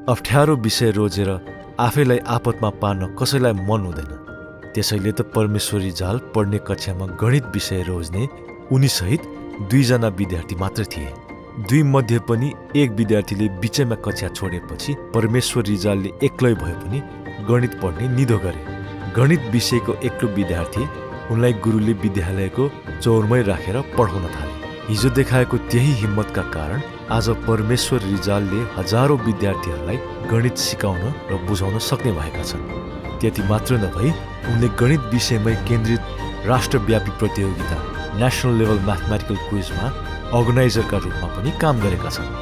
अप्ठ्यारो विषय रोजेर आफैलाई आपतमा पार्न कसैलाई मन हुँदैन। त्यसैले त परमेश्वर रिजाल पढ्ने कक्षामा गणित विषय रोज्ने उनीसहित 2 जना विद्यार्थी मात्र थिए। 2 मध्ये पनि एक विद्यार्थीले बिचैमा कक्षा छोडेपछि परमेश्वर रिजालले एक्लै भए पनि गणित पढ्ने निधो गरे। गणित विषयको एक्लो विद्यार्थी उनलाई गुरुले विद्यालयको चौरमै राखेर पढाउन थाले। हिजो देखाएको त्यही हिम्मतका कारण आज परमेश्वर रिजालले हजारौं विद्यार्थीहरूलाई गणित सिकाउन र बुझाउन सक्ने भएका छन्। त्यति मात्र नभई उनले गणित विषयमै केन्द्रित राष्ट्रव्यापी प्रतियोगिता नेशनल लेभल म्याथमेटिकल क्विजमा अर्गनाइजरका रूपमा पनि काम गरेका छन्।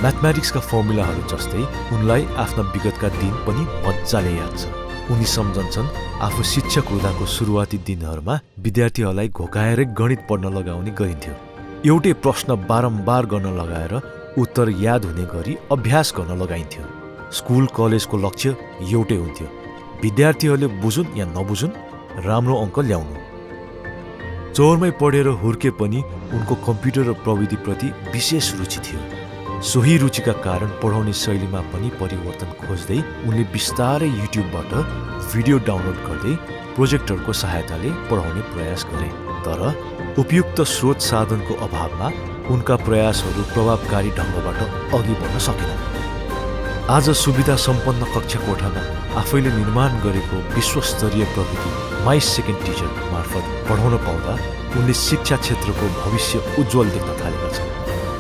म्याथमेटिक्सका फर्मुलाहरू जस्तै उनलाई आफ्ना विगतका दिन पनि मजाले याद छ। उनी सम्झन्छन् आफू शिक्षक हुँदाको सुरुवाती दिनहरूमा विद्यार्थीहरूलाई घोकाएरै गणित पढ्न लगाउने गरिन्थ्यो। एउटै प्रश्न बारम्बार गर्न लगाएर उत्तर याद हुने गरी अभ्यास गर्न लगाइन्थ्यो। स्कुल कलेजको लक्ष्य एउटै हुन्थ्यो, विद्यार्थीहरूले बुझुन् या नबुझुन् राम्रो अङ्क ल्याउनु। चौरमै पढेर हुर्के पनि उनको कम्प्युटर र प्रविधिप्रति विशेष रुचि थियो। सोही रुचिका कारण पढाउने शैलीमा पनि परिवर्तन खोज्दै उनले बिस्तारै युट्युबबाट भिडियो डाउनलोड गर्दै प्रोजेक्टरको सहायताले पढाउने प्रयास गरे। तर उपयुक्त स्रोत साधनको अभावमा उनका प्रयासहरू प्रभावकारी ढङ्गबाट अघि बढ्न सकेनन्। आज सुविधा सम्पन्न कक्षा कोठामा आफैले निर्माण गरेको विश्वस्तरीय प्रविधि माई सेकेन्ड टिचर मार्फत पढाउन पाउँदा उनले शिक्षा क्षेत्रको भविष्य उज्जवल देख्न थालेका छन्।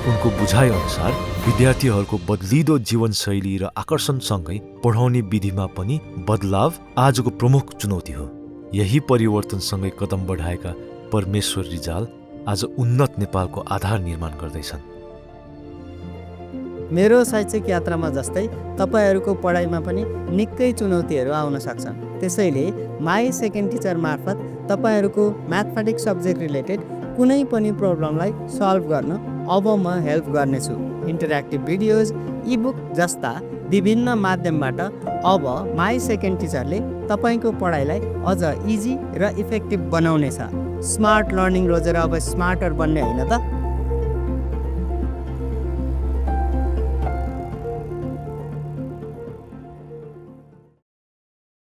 उनको बुझाइ अनुसार विद्यार्थीहरूको बदलिदो जीवनशैली र आकर्षणसँगै पढाउने विधिमा पनि बदलाव आजको प्रमुख चुनौती हो। यही परिवर्तनसँगै कदम बढाएका परमेश्वर रिजाल आज उन्नत नेपालको आधार निर्माण गर्दैछन्। मेरो शैक्षिक यात्रामा जस्तै तपाईहरूको पढाइमा पनि निकै चुनौतीहरू आउन सक्छन्। त्यसैले माई सेकेन्ड टिचर मार्फत तपाईहरूको म्याथमेटिक्स सब्जेक्ट रिलेटेड कुनै पनि प्रब्लमलाई सल्भ गर्न अब म हेल्प गर्नेछु। इन्टरेक्टिभ भिडियोज, इबुक जस्ता विभिन्न माध्यमबाट अब माई सेकेन्ड टिचरले तपाईँको पढाइलाई अझ इजी र इफेक्टिभ बनाउनेछ। स्मार्ट लर्निङ रोजेर अब स्मार्टर बन्ने होइन त।